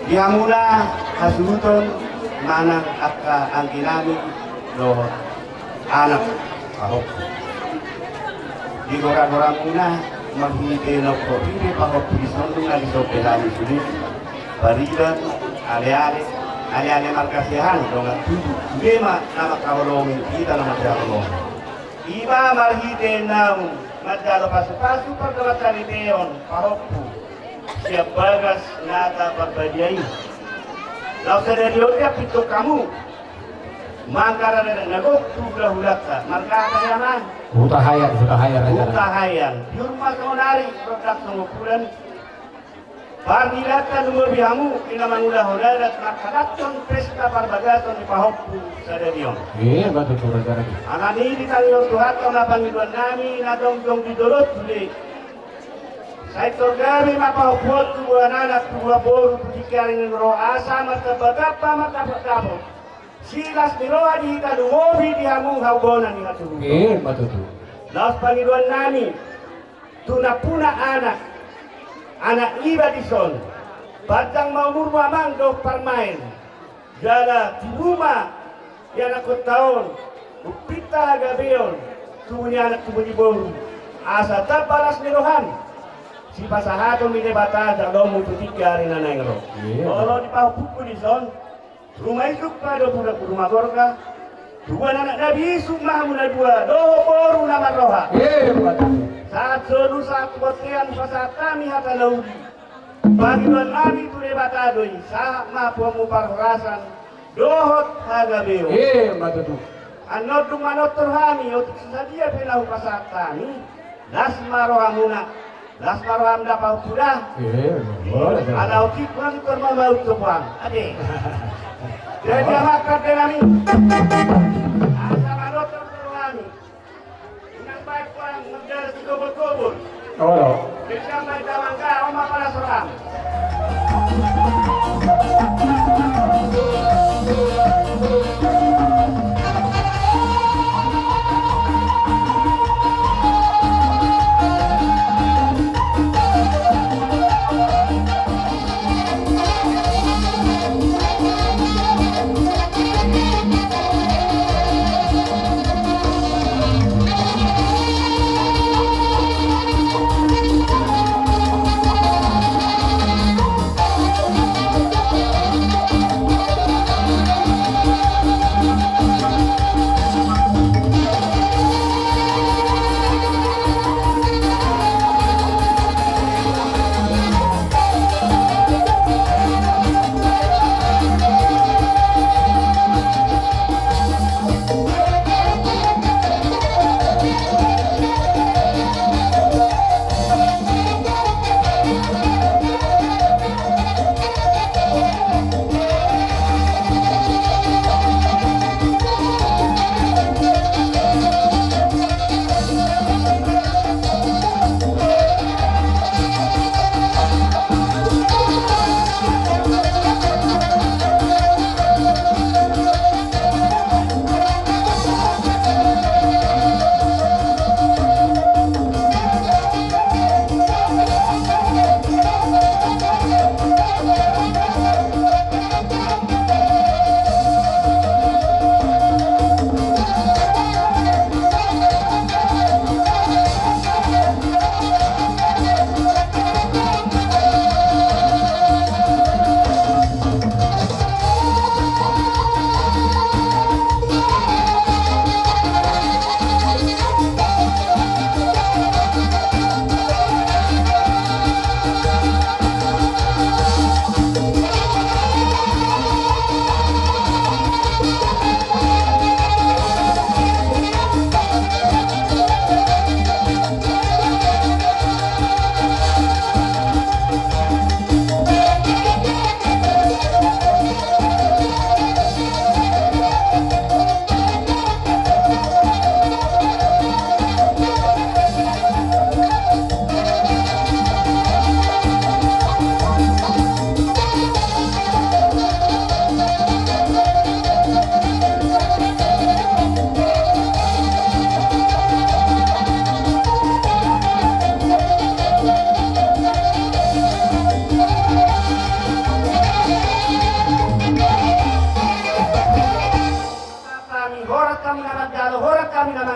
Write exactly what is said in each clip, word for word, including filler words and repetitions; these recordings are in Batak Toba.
Di hamuna hasuhuton manang angka anggi nami dohot anak pahompu. Di goragoramuna marhite na umpohi be pahompu dison nunga disope hami sude pariban, aleale, aleale marga Siahaan dongan tubu, sude ma na mangkaholongi hita na masihaholongi. Ima marhite naung manjalo pasupasu pardongansaripeon pahompu sian bagas Nata Parbadia i. Laos sadari on diampehon hamu ma angka rarada na gok tu hulahulanta, marga aha i, Amang? Hutahaean, Hutahaean, Raja. Hutahaean. Biur ma saonari, rondang songon bulan. Parnilaanta lumobi hamu di na mangulahon adat marhadangkon pesta parbagason ni pahompu sadari on. Iya, betul, Raja. Alani i ditangihon Tuhanta ma pangidoan nami na jongjong di jolo sude. Sai tor gabe ma pahompu on tubuan anak tubuan boru tu tingki ari na naeng ro, asa martambatamba mardapodapo silas ni roha di hita lumobi di hamu hau bona ni hatubuan. Iya, betul. Laos pangidoan nami tu nampuna anak, anak iba dison, panjang ma umurmu Amang dohot parumaen. Jala tibu ma ianakhonta on umpinta hagabeon, tubu ni anak tubu ni boru, asa tamba las ni roham sipasahaton ni Debata jaloonmu tu tingki ari na naeng ro. Iya. Olo di pahompungku dison, ruma isuk ma do budak ruma gorga, tubuan anak na bisuk ma hamu na dua dohot boru na marroha. Iya, betul. Sahat solu sahat tu bontean hupasahat hami hata na uli. Pangidoan nami tu Debata do i, sahat ma hamu parhorasan dohot hagabeon. Iya, betul. Annon dung manortor hami, otik so sadia pe na hupasahat hami, las ma rohamuna, las ma roham da pahompu da. Iya, betul. Ala otik ma nutor ma maut sopoan. Ate. Jadi, Amang, pande nami, asa manortor rohami. Unang baen puang mardalan sigobot-gobot. Olo. Dendam baen damang, on ma palas roham.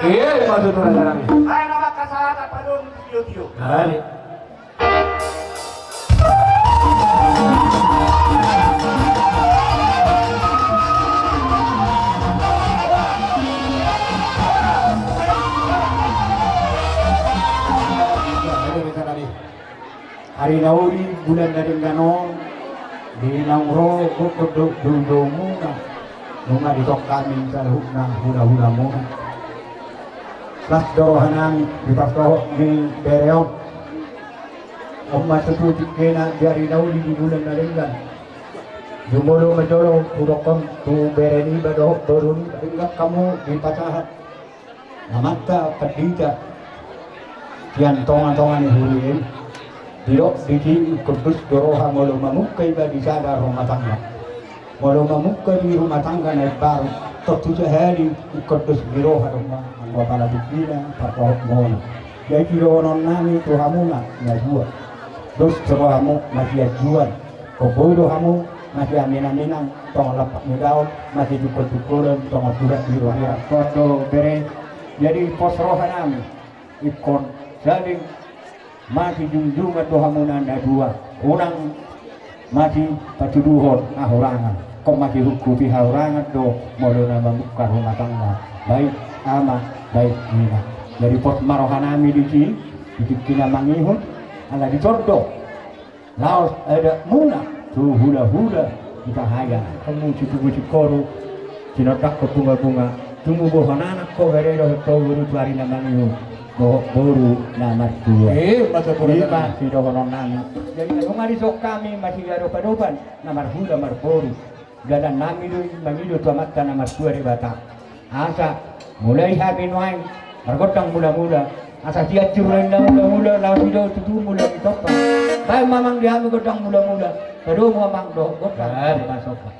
Iya, patut orang dalam. Hai, nama kasar apa dong, tio-tio? Hari. Ari na uli bulan na denggan on, di naung ro gokhon do doumuna, nunga ditong hami saluhutna hulahulamuna. Las do rohanami di parsohot ni bere on. On ma tutu tingkina di ari na uli di bulan na denggan. Jumolo ma jolo hudokhon tu bere niba dohot boru niba, denggan hamu dipasahat. Amanta pandita, sian tongatonga ni huria i, didok disi ingkon dos do roha molo mamungka iba di sada rumah tangga. Molo mamungka di rumah tangga na imbaru, tontu sahali ingkon dos ni roha do ma anggo apala tingkina parsohotmuna. Jadi dohononnami tu hamuna na dua, dos do rohamu masianjuan. Hombar do hamu masiaminaminan, tongon lampak ni daon, masitungkoltungkolan, tongon turak ni roha. Ia, ingkon do bere, jadi pos rohanami, ingkon saling masijungjungan do hamuna na dua, unang masipatuduhon hahurangan. Ingkon masihungkupi hahurangan do molo na mamungka rumah tangga, baik ama, baik ina. Jadi pos ma rohanami disi, di tingki na mangihut, ala dison do laos adatmuna tu hulahula Hutahaean. Hamu situbu singkoru, sinondangkon bungabunga, tumundalhon anak ho bere dohot ho boru tu ari na mangihut, dohot boru na martua. Eh, masa boru. I ma sidohononnami. Jadi nunga dison hami masiadopadopan na marhula marboru. Dalannami do i mangido tu Amanta na martua Debata. Asa mulai hami nuaeng margondang mulamula. Asa sian siruaenna mulamula laos i do tutu mula ni somba. Baen ma amang di hami gondang mulamula. Padomu amang dohot gondang. Baen. Mula somba.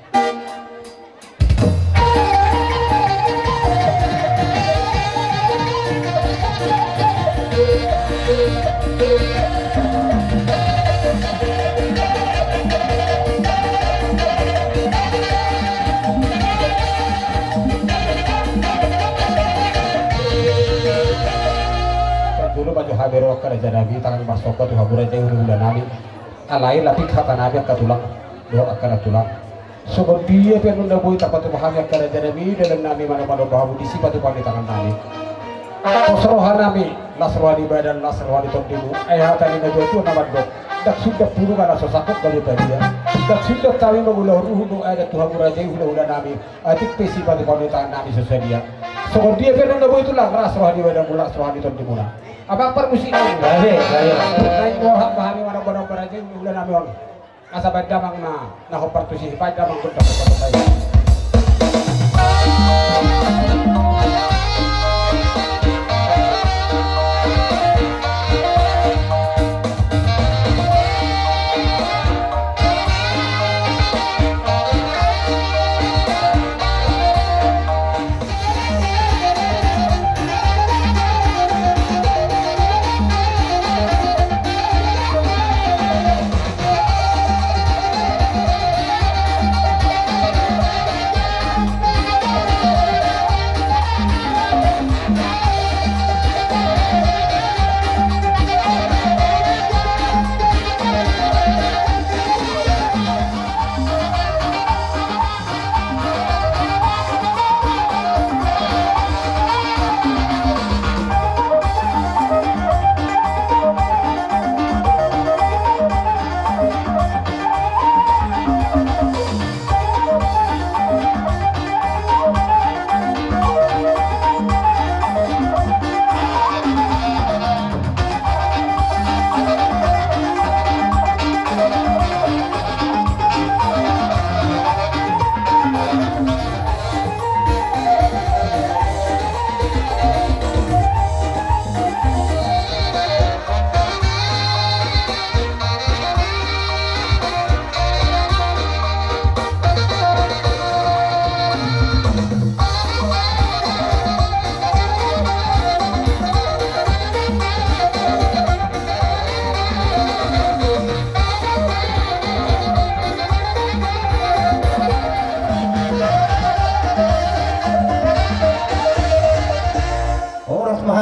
Parjolo ma jo hami ro angka rajanami, tangan marsomba tu hamu raja i hulahulanami. Alai lapik hatanami angka tulang dohot angka nantulang. Songon dia pe annon na boi tapatupa hami angka rajanami, dalannami manopanopa hamu disi patupa ni tangannami. Pos rohanami, las roha ni badan, las roha ni tondimu. Ai hata ni natuatua na mandok, ndang sundat purungan na so sangkot gabe badia. Ndang sundat hami mangulahon uhum dohot adat tu hamu raja i hulahulanami. Atik pe sipatupaon ni tangannami so sadia. Songon dia pe annon na boi tulang, las roha ni badanmu, las roha ni tondimuna. Amang parmusiknami. Baik, baik. Naeng roha ma hami manombanomba raja i hulahulanami on. Asa baen damang na, na hombar tusi, baen damang gondang.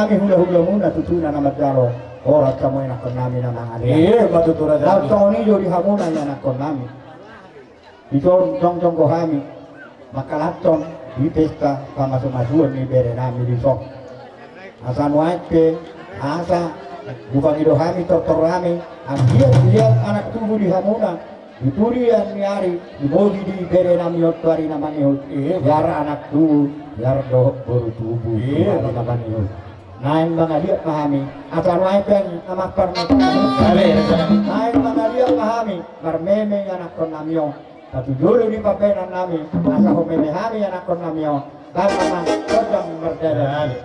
Hami hulahulamuna tutu na manjalo horas hamu ianakkonnami na mangalean. Iya, ma tutu raja. Laos songon i do di hamuna ianakkonnami. Dison jongjong do hami mangkalashon di pesta pamasumasuon ni berenami dison. Asa nuaeng pe asa dipangido hami tortor nami, anggiat liat anak tubu di hamuna di pudian ni ari, dimobi di berenami on tu ari na mangihut. Iya. Biar anak tubu, biar dohot boru tubu tu ari na mangihut. Naeng mangaliat ma hami, asa nuaeng pe amang parmata. Naeng mangaliat ma hami marmeme ianakkonnami on. Satu jolo di pambahenannami, asa homeme hami ianakkonnami on. Dang amang, godang mardada.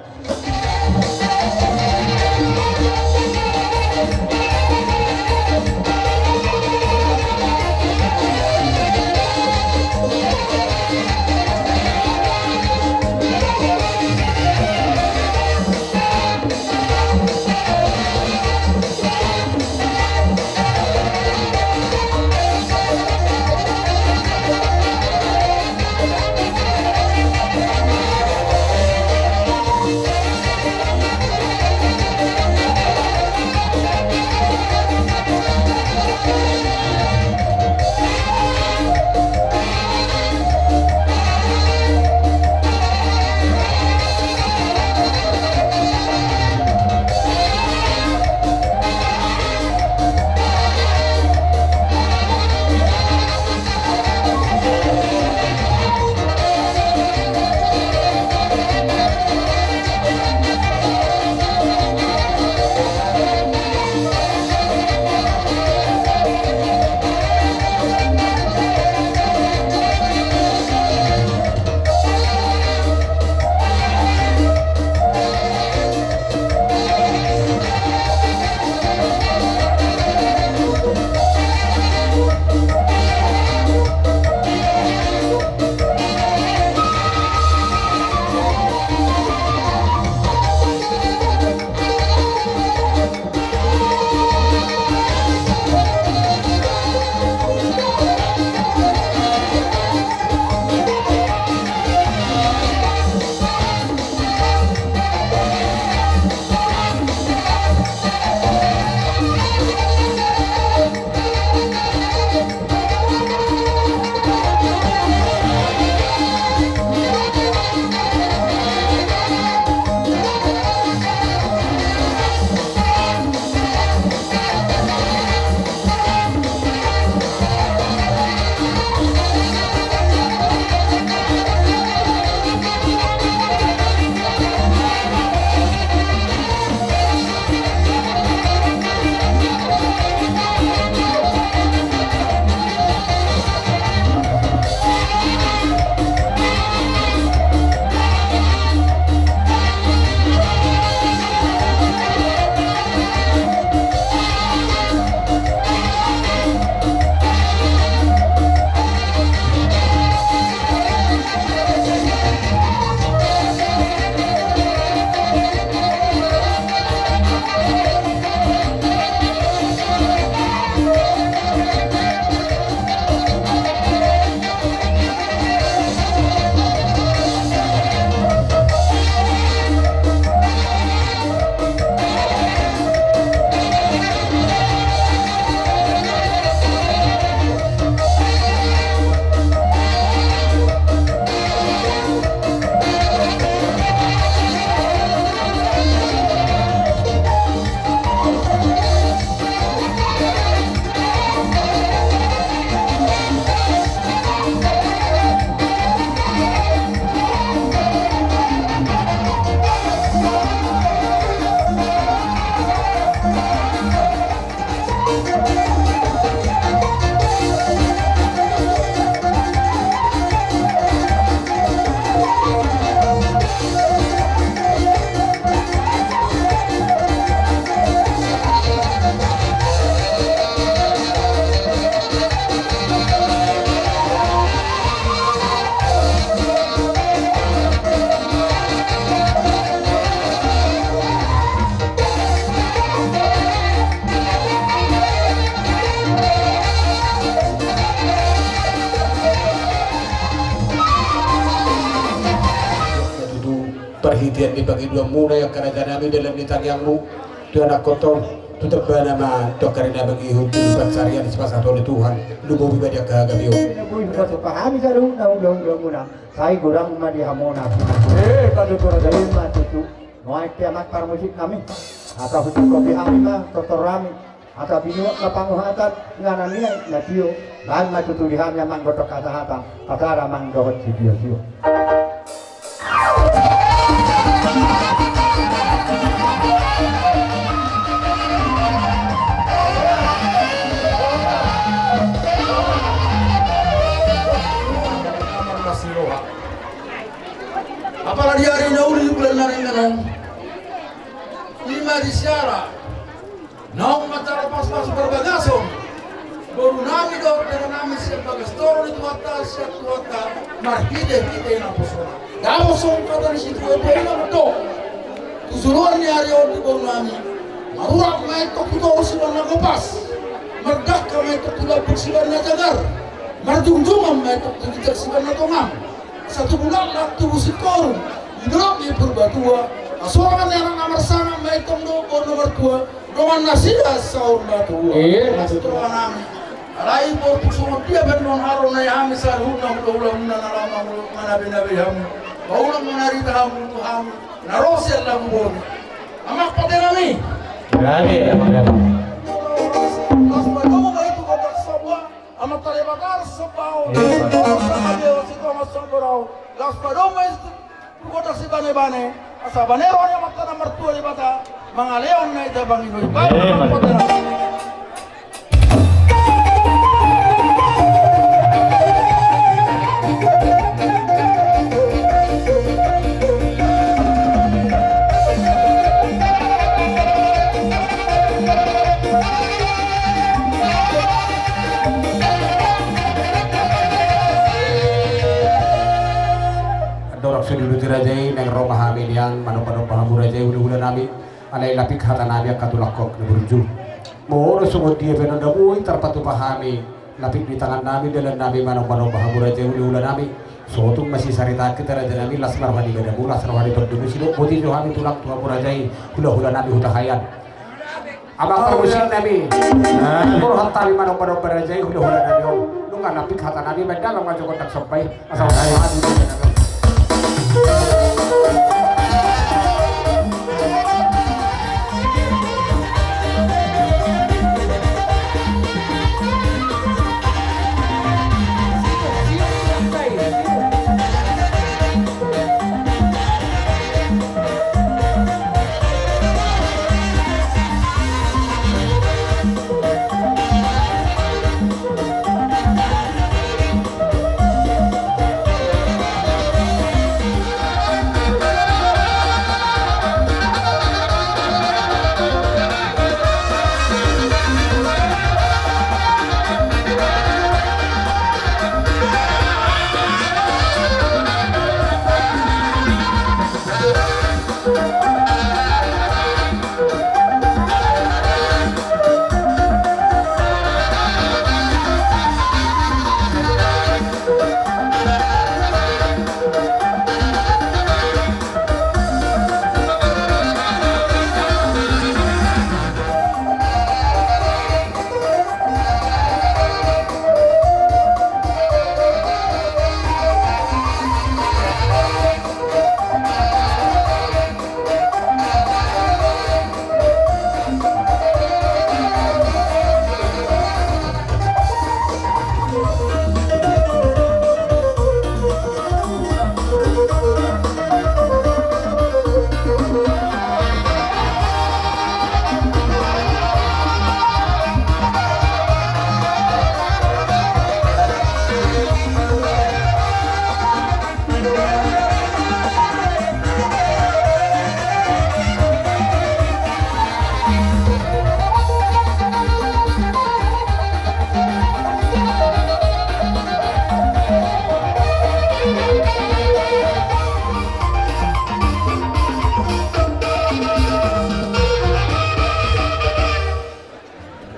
Hitian ni pangidoanmuna i angka raja nami, dalan ni tangiangmu tu anakkonta on, tu tembana ma tu angka ari na mangihut, tu pansarian sipasahaton ni Tuhan, lumobi ma di angka hagabeon. Lumobi ma tu hami saluhutna hulahula muna. Sai godang ma di hamuna. Eh, padu tu raja. Ima tutu. Nuaeng pe amang parmusik nami, asa hututupi hami ma tortor nami. Asa binuat na panguhatan, inganan ni na tio, lain ma tutu di hami amang dohot hasahatan, pasada amang dohot sitiotio. Apala di ari na uli di bulan na ringan on, ima di siara naung manjalo paspas parbagason boru nami dohot dera nami sian bagas toru ni Tuhanta, sian Tuhanta marhitehite naposona. Dapot songon hata ni situatua i na mandok tu joloan ni ari on di boru nami: Marurat ma antong tu toru sibahen na gopas, mardangka ma antong tu lambung sibahen na jagar, marjungjungan ma antong tu ginjang sibahen na tongan. Asa tubu laklak tubu singkoru di dolok ni Purbatua, hasorangan ni anak na marsangap ma antong dohot boru na martua, dongan nasida saur matua. Iya. Mas tua nami. Alai boru, tung songon dia pe nuaeng, ro nai hami saluhutna hulahulamuna na laho mangulahon, manabenabei hamu, maulang manarita hamu tu hami na ro sian Laguboni. Amang pate nami. Gabe, amang gabe. Las padomu ma i tu gondang somba. Amanta Debata do somba on. Eh, Debata. Las padomu ma i tu gondang sibanebane, asa bane roha ni Amanta na martua Debata mangalehon na i tabang i. Baik, eh, amang pate nami. Andorang so diuduti raja i, naeng ro ma hami nian manombanomba hamu raja i, hulahula nami. Alai lapik hata nami angka tulang, hok na burju. Molo songon dia pe na boi tarpatupa hami lapik ni tangan nami, dalan nami manombanomba hamu raja i, hulahula nami. Sotung masisarita hita raja nami, las ma roha ni ibana muna, las roha ni tondimu, sidok boti jo hami tulang tu hamu raja i, hulahula nami Hutahaean. Amang parmusik nami. Nah, molo hata nami manombanomba raja i, hulahula nami on. Nunga lapik hata nami, baen damang ma jo gondang somba i. Asa hami.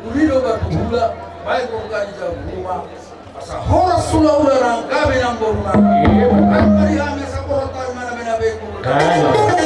Uli do batu hula, baen do ganjang ruma. Asa horas hulahula nang gabe nang boruna. Iya. Baen ma di hami asa horas hami manabenabei. Gabe.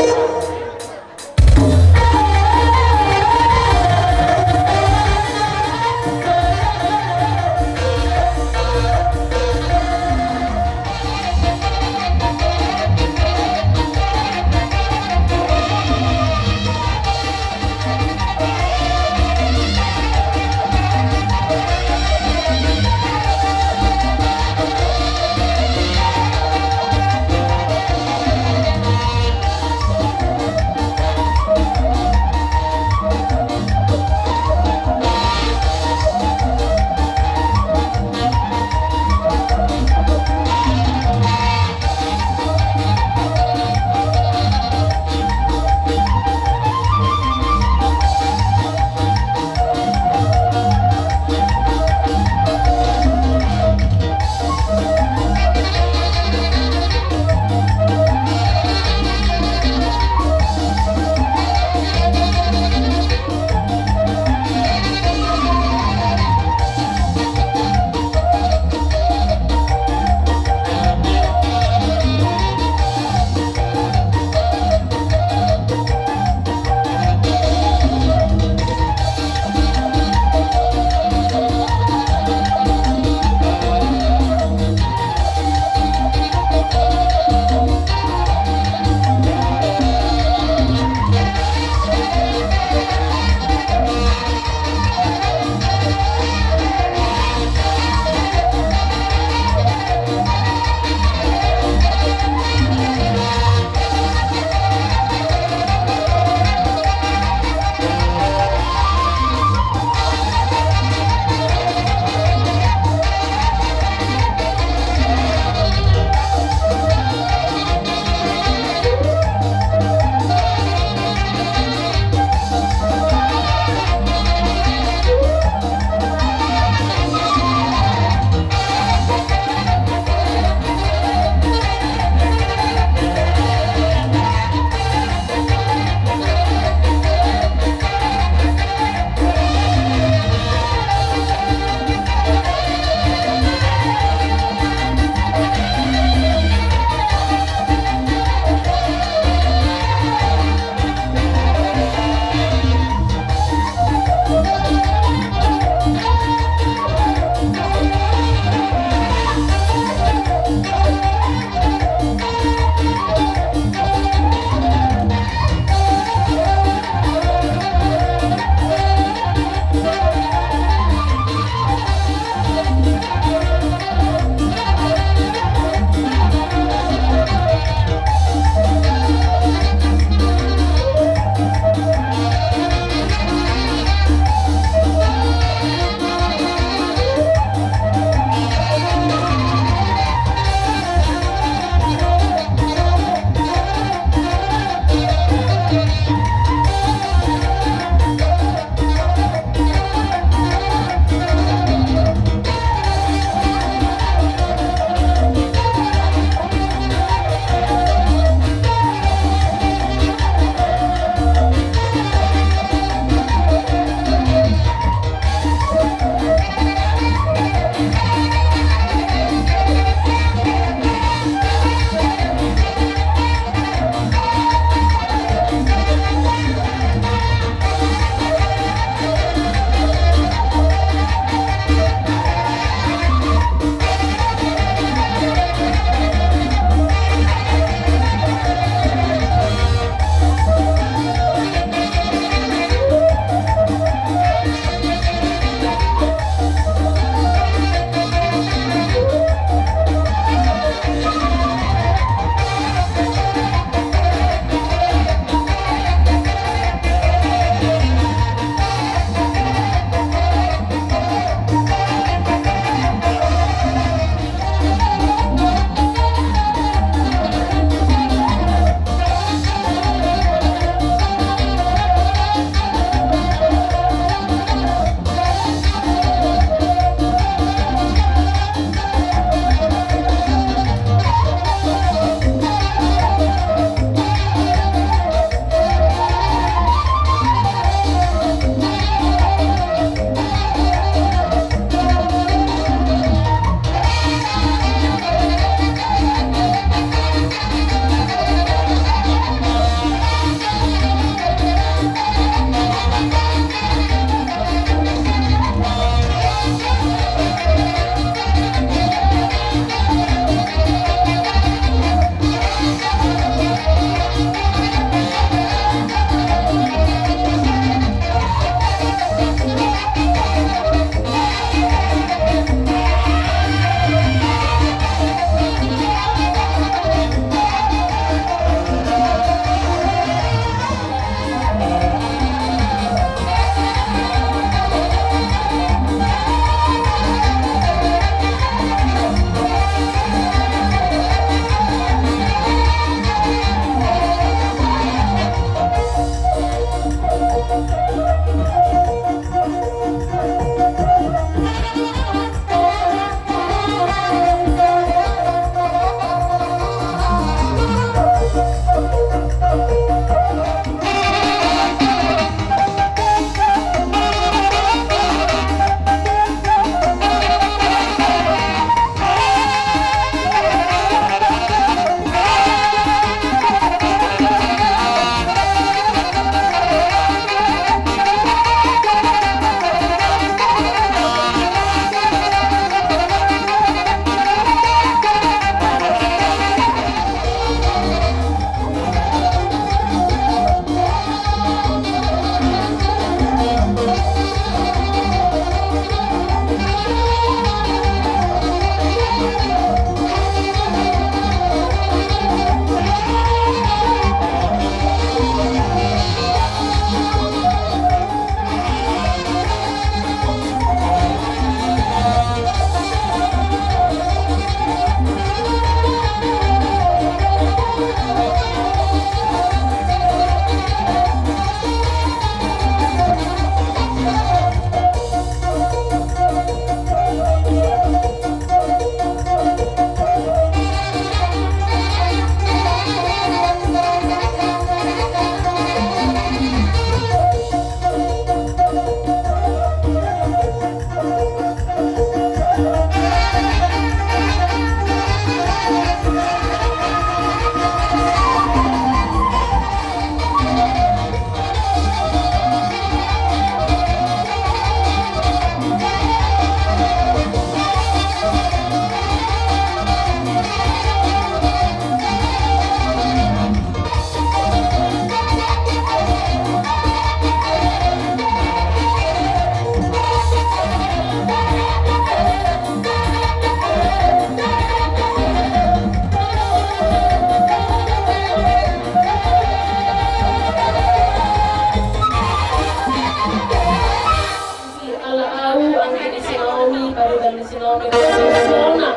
Sona,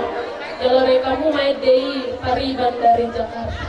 jala rekamu main dei pariban dari Jakarta.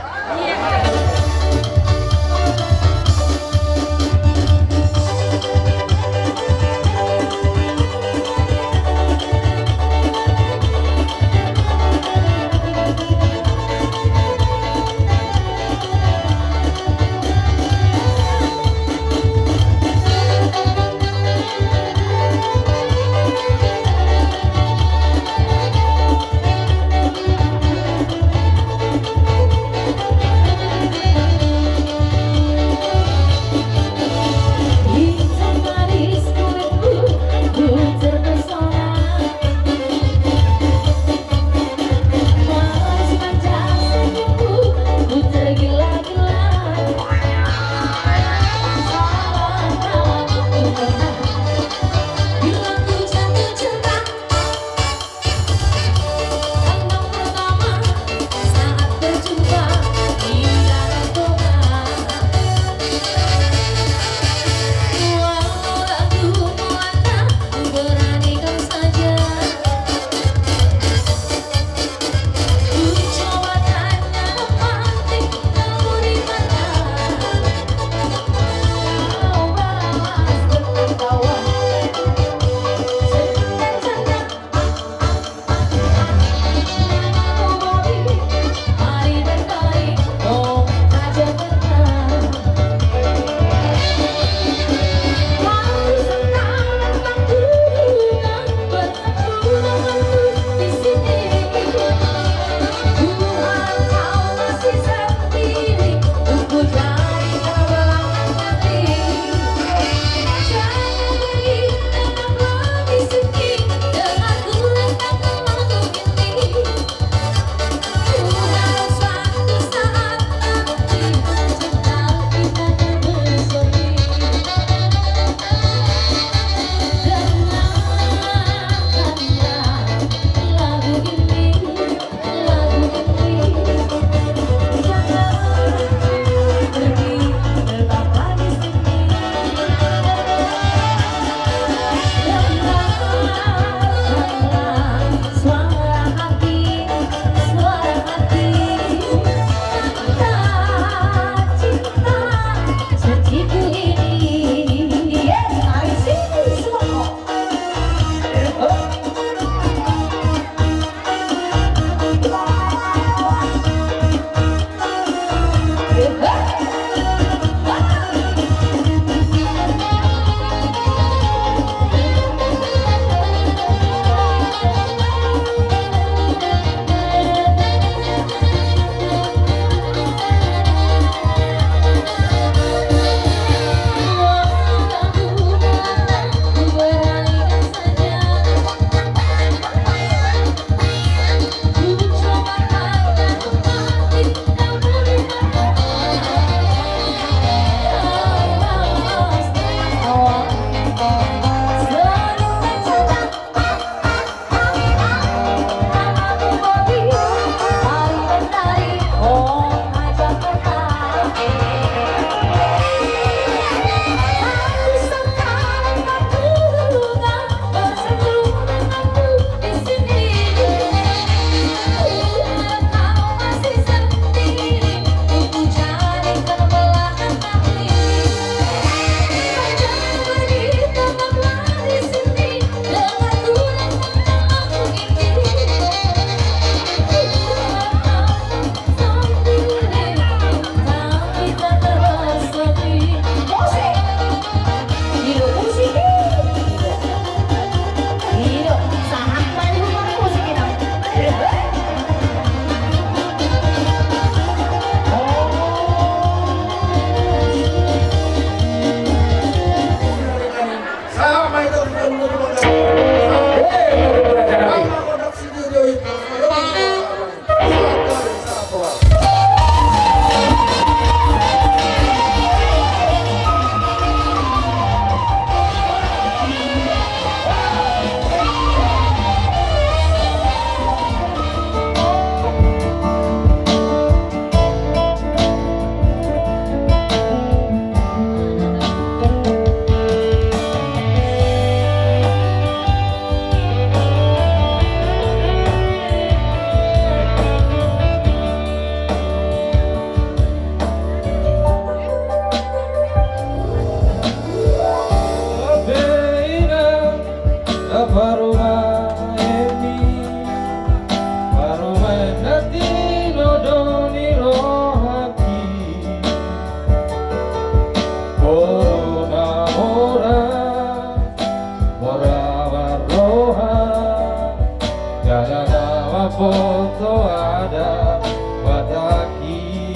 Ada mamboto adat Batak i.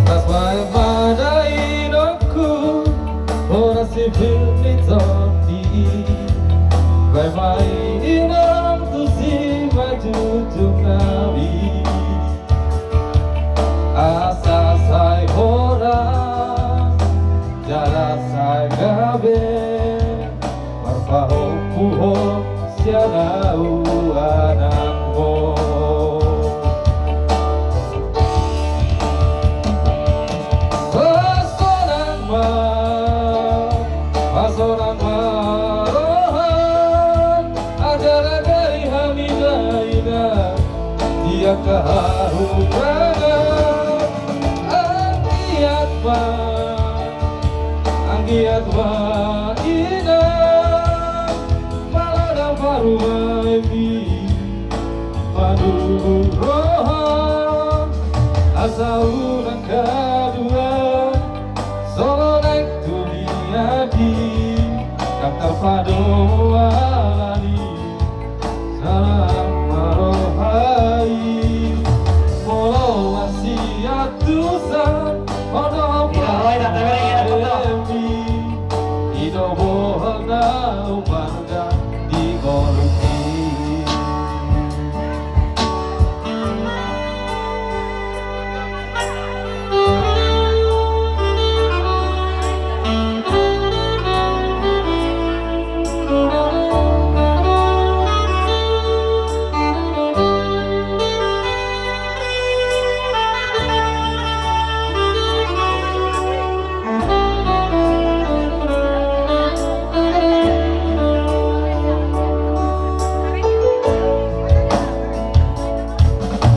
Las baen ma da inongku, horas sipir ni tondi i. Baen ma i inong tu simanjujung nami. Asa sai horas, jala sai gabe, marpahompu ho sian ahu anakmu. Hasonang ma, hasonang ma roham, ajar-ajari hami dainang di angka hahurangan. Anggiat ma, anggiat ma inang, pala na parumaenmi, paduhur roha, asa unang kadua, songon aek tu dia i, ndang tarpado alani. Salam ma roha i, molo masiantusan, molo. Iya, roy, tak temereng, iya, tak temereng. Demi i do bohal na umandang di ngolumi.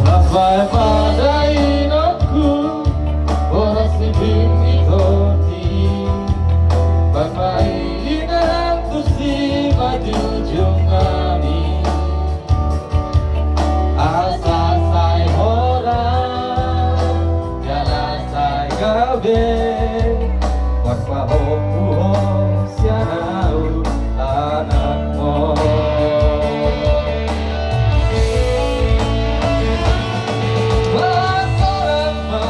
Las baen ma da inongku, horas sipir ni tondi i. Baen ma i inang tu simanjujung nami. Asa sai horas, jala sai gabe, marpahompu ho sian ahu anakmu. Hasonang ma,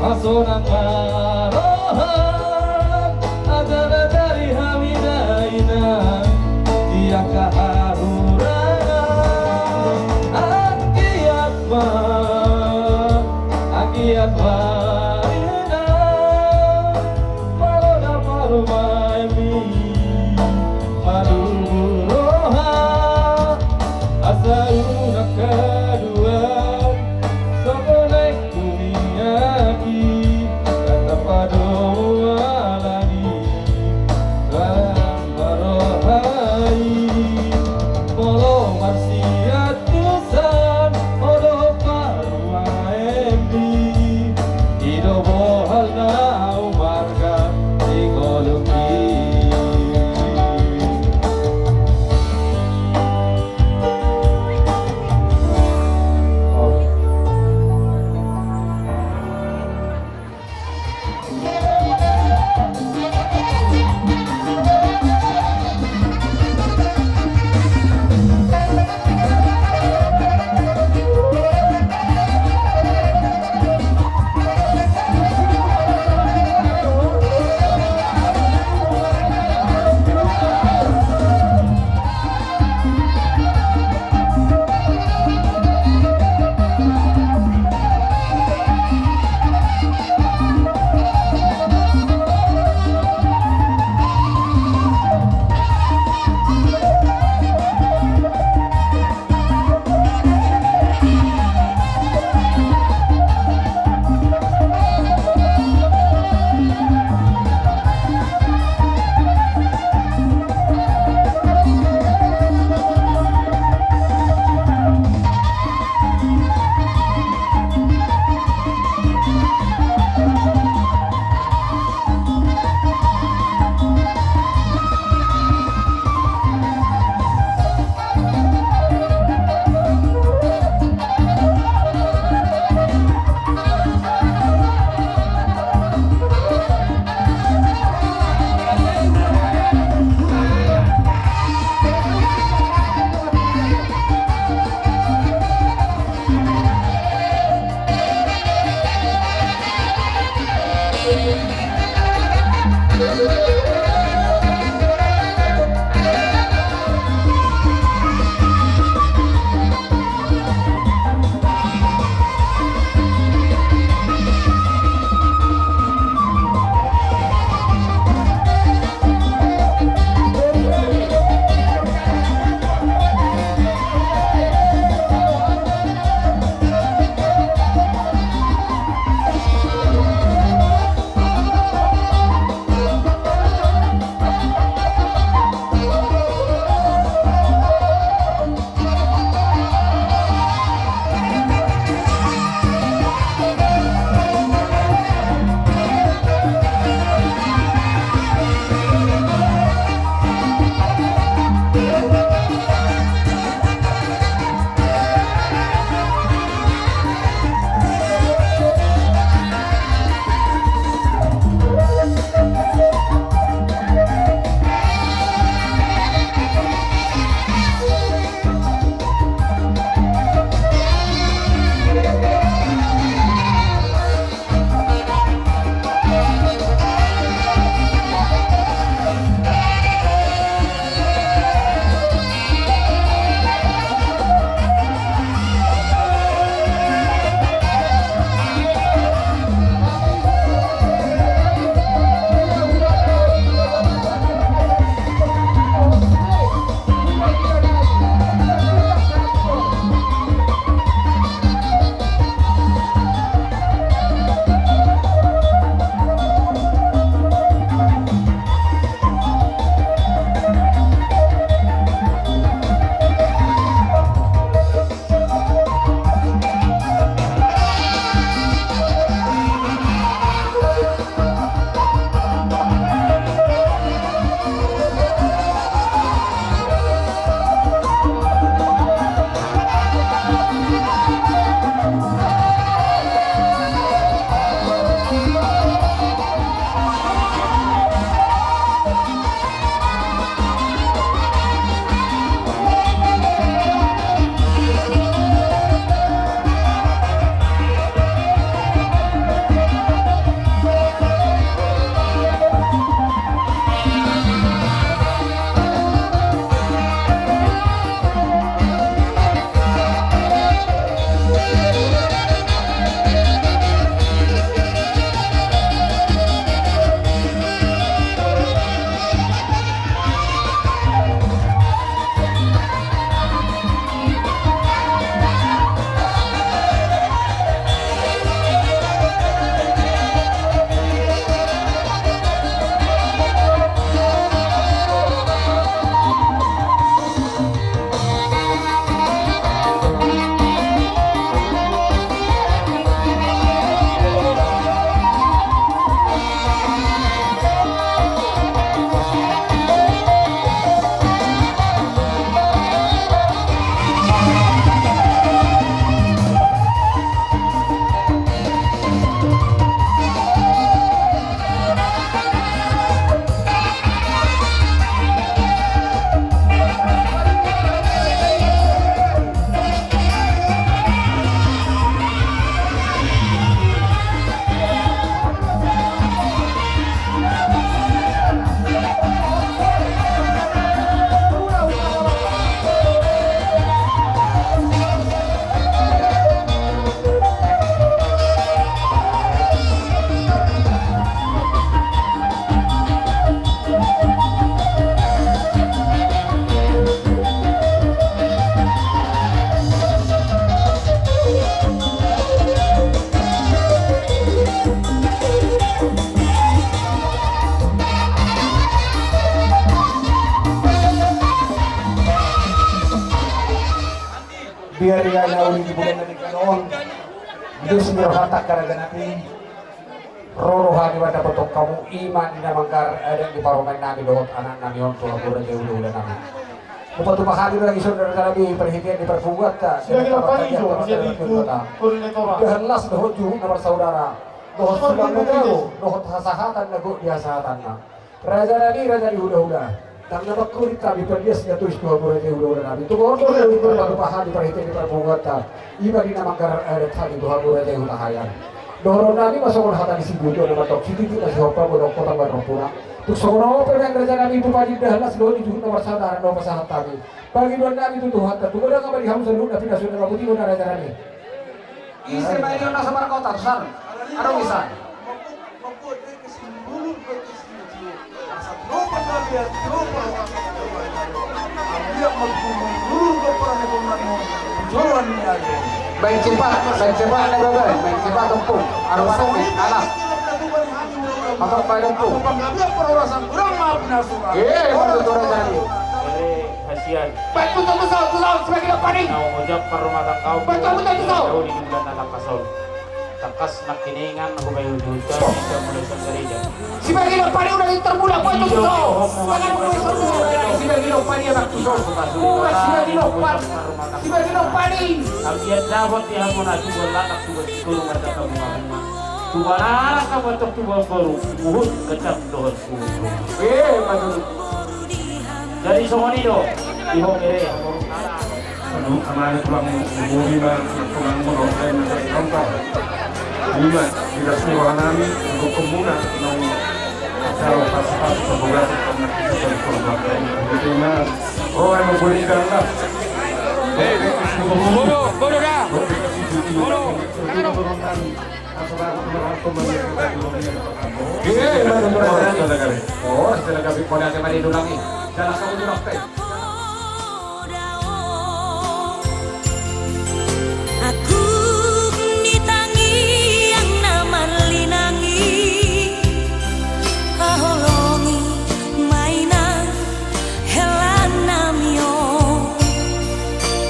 hasonang ma roham, ajar-ajari hami dainang Di ari na uli di bulan na denggan on, dos ni rohanta angka raja nami. Ro rohami mandapothon hamu, i ma di na manggarar adat ni parumaen nami dohot anak nami on tu hamu raja hulahula nami. Dapot tupa hami do angka i songon raja nami, parhitean ni parpunguanta, di na manggarar adat ni parumaen nami on, indahan las dohot juhut na marsaudara, dohot sulang na dao, dohot hasahatan na gok di hasahatanna. Raja nami, raja ni hulahula, ndang na mangkurit hami, palias na tois tu hamu raja ni hulahula nami. Tu on do na dipatupa hami parhitean ni parpunguanta, i ma di na manggarar adat hami tu hamu raja ni hutahaean. Dohonon nami ma songon hata ni si Buto na mandok, sititi ma sihompa, godang kota ma rompuna. Tung songon on pe nang raja nami, tu panindahan las dohot di juhut na marsaudara na hupasahat hami, pangidoan nami tu Tuhanta, tung godang ma di hamu saluhutna pinasuna, na boti do na raja nami. Ise ma i on na so markota tu son? Adong ise? Baen cepat, baen cepat na baen, baen cepat ompung. Aruan ni anak. Apa baen ompung? Eh, mana tu raja ni? Hasian. Bantu tu, tu, tu, tu, sebagai apa ni? Nau mojak parrumah tangga. Bantu, bantu, tu, tu. Jauh di bulan na tangkas on. Tangkas nangkiningan hubahen hujunta, bisa mulai sanggareja. Sebagai apa ni udah termula, bantu, tu, tu. Sebagai apa ni udah termula, bantu, tu, tu. Sebagai apa ni, sebagai apa ni. Ambian dapot di hamu na tubuan latak, tubuan siguru, mata kamu. Tubuan anak kamu, tubuan boru, uhut, kecap, dohot. Eh, madung. Jadi songon i do, di ho bere. Aduh, amane tulang bumi ma, tulang mono, saya minta contoh. Lima, tidak semua nami, untuk kemuna, nang asal pas-pas, semoga, karena kita dari korban. Jadi, Mas, oh, emang boleh dianggap. Eh, bodo, bodo dah. Bodo. Iya, iya, betul, betul. Oh, sudah kami, oh, sudah kami, kau nanti mari dulangi. Jalan kamu dulang, teh. Agung di tangiang na marlinangi, haholongi ma inang hela nami on.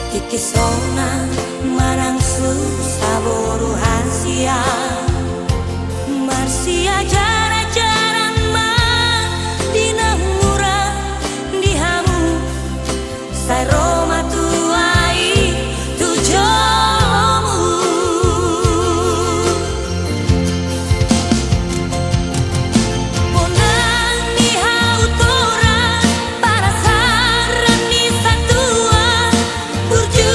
Tingki sonang manang susa boru hasian, marsiajar-ajaran ma di na mura di hamu, sai ro ma tua i tu jolomu. Bonang ni hau torang, parasaran ni satua, burju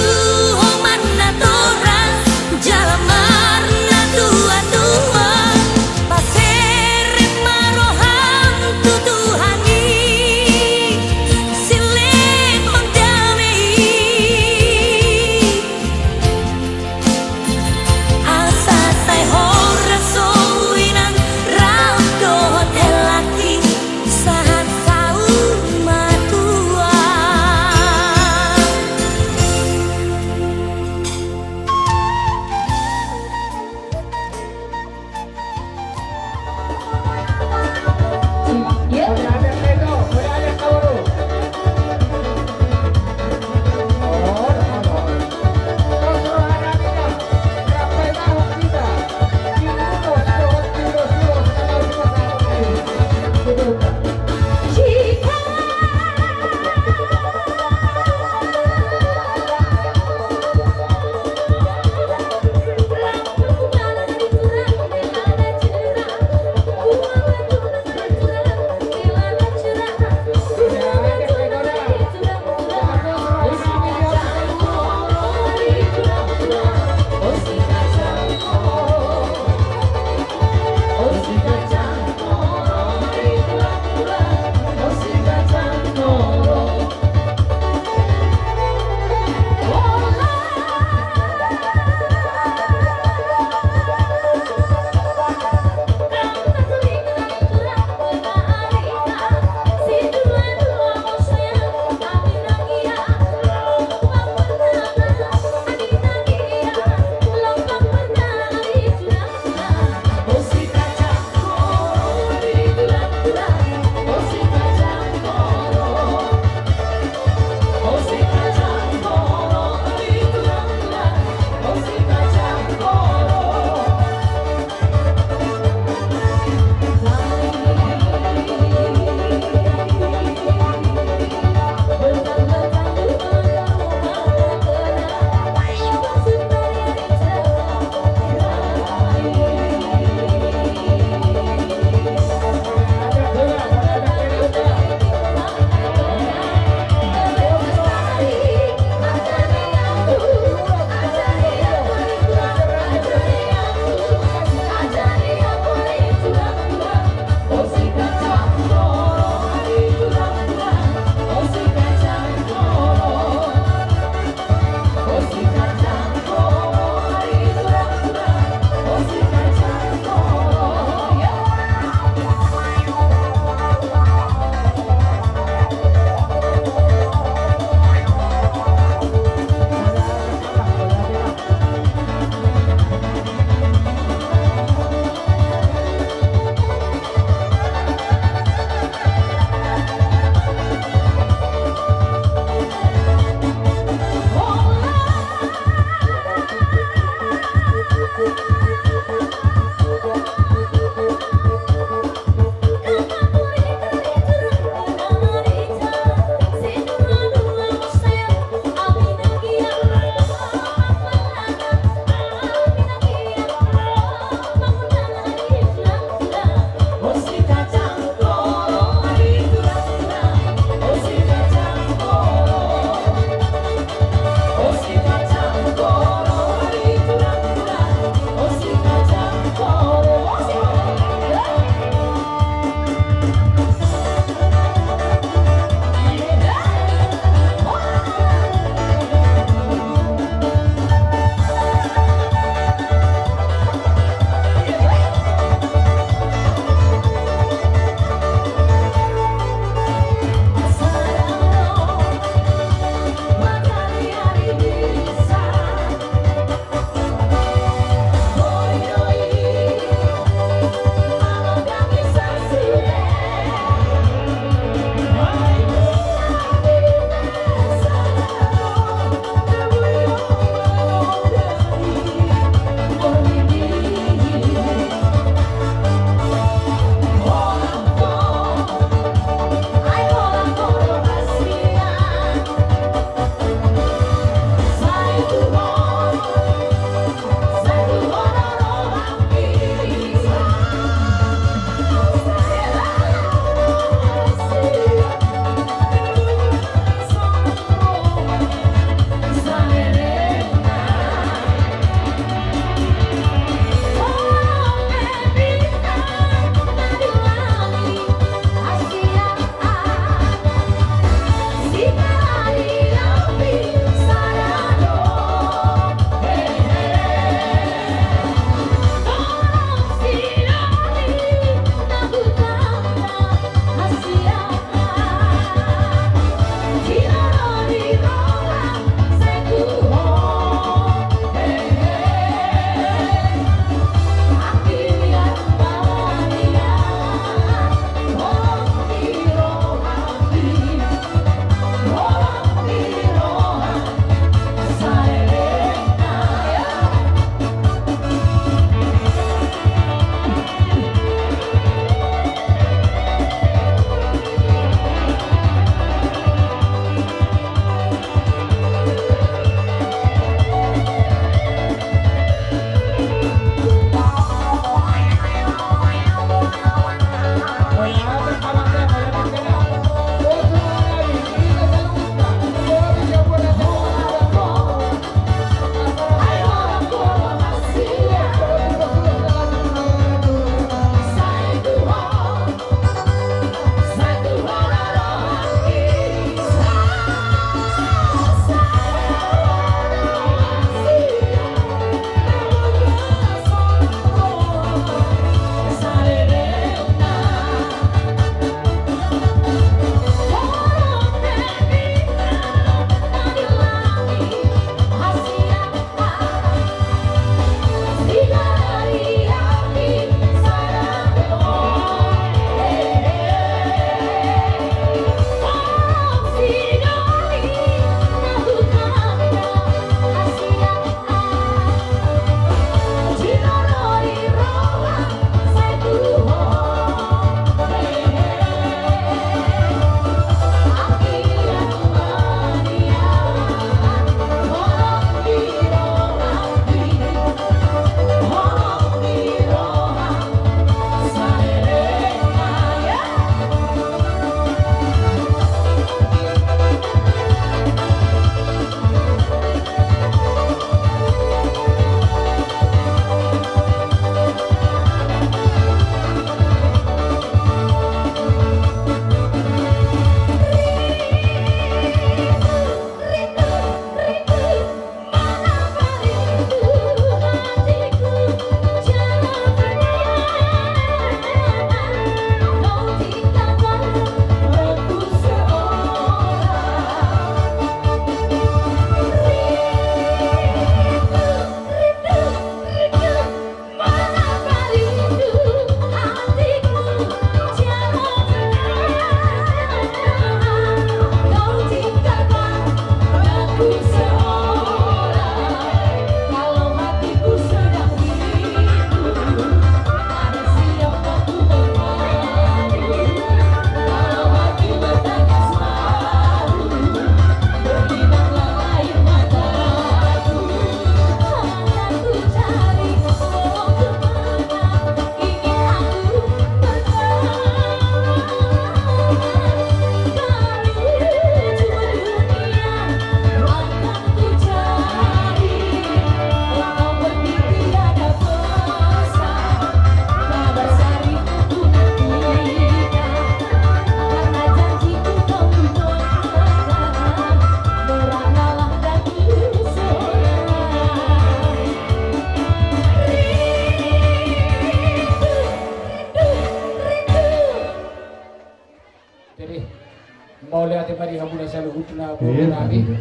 Mauliate ma di hamuna saluhutna. Iya, boru nami. Iya.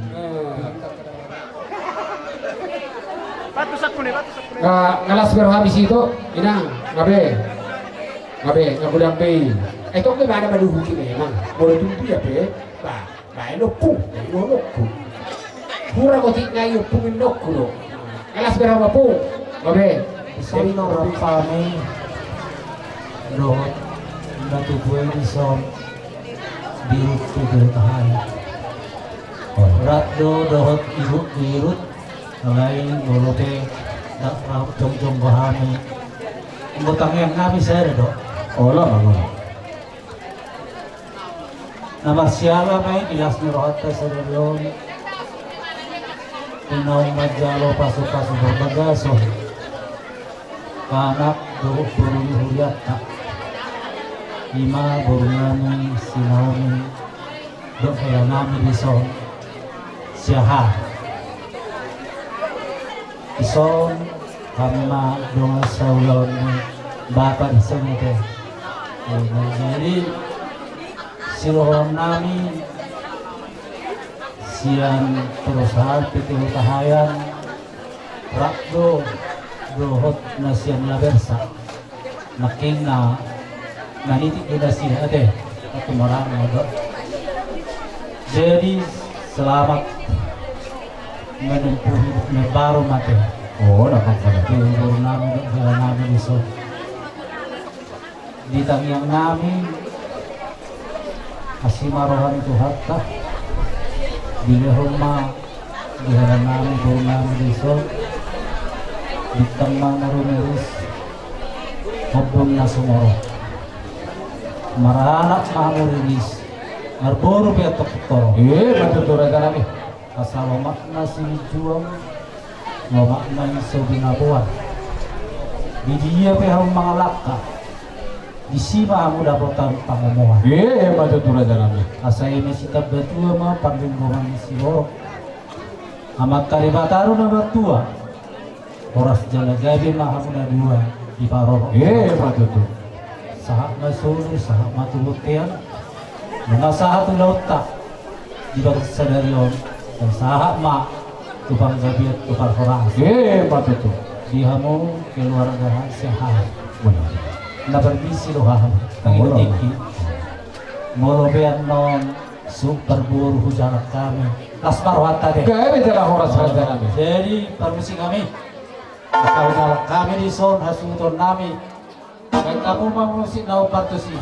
Batu sakune, batu sakune. Nga, nga las be rohami, Sito, Inang, nga be. Nga be, nga godang be i. Eh, tong be mana manuhuki memang. Molo tung dia pe. Ba, ba, eno pung, eno pung. Hura gotik nai ompung indokku do. Nga las be roha, Pung. Nga be. Songon rap hami dohot natuatua i dison, di Rut pe di Hutahaean. Rap do dohot Rut, di Rut. Alai molo pe ndang rap jongjong hami, anggo tangiang nami sada do. Olo, olo. Na marsiala ma i di las ni rohanta sadari on. Di naung manjalo pasupasu parbagason, anak dohot boru ni hurianta, i ma boru nami si Naomi dohot hela nami dison si Aha. Dison hami ma dongan saulaon ni bapa dison, ate. Jadi sidohonon nami sian perusahaan P T Hutahaean, rap do dohot na sian Labersa. Nangkin na, na nitip do nasida, ate. Aku marang do. Jadi selamat menempuh hidup na baru, ate. Oh, dapat pada. Di boru nami dohot hela nami dison. Di tangiang nami, asi ma roha ni Tuhanta. Dilehon ma di hela nami, boru nami dison, bintang ma na rumiris, ombun na sumorop. Maranak ma hamu riris, marboru pe antong pintor. Emma tutu, raja nami. Asa lomak na silinjuang, lomak na so binaboan. Di dia pe hamu mangalangka, disi ma hamu dapotan pangomoan. Emma tutu, raja nami. Asa eme sitamba tua ma parlinggoman ni siborok. Amanta Debata do na martua, horas jala gabe ma hamu na dua diparorot. Emma tutu. Sahat ma solu, sahat ma tu bontean. Nunga sahat tu laonta di bagasan sadari on, sahat ma tu panggabean, tu parhorasan. Emma tutu. Di hamu keluarga si Aha. Benar. Na parbisi do hamu. Molo pe annon suhut parboru hujalang hami, las ma rohanta, ate. Gabe jala horas, raja nami. Jadi parmusik hami, asa hujalang hami dison hasuhuton nami. Baen hamu ma musik na hombar tusi.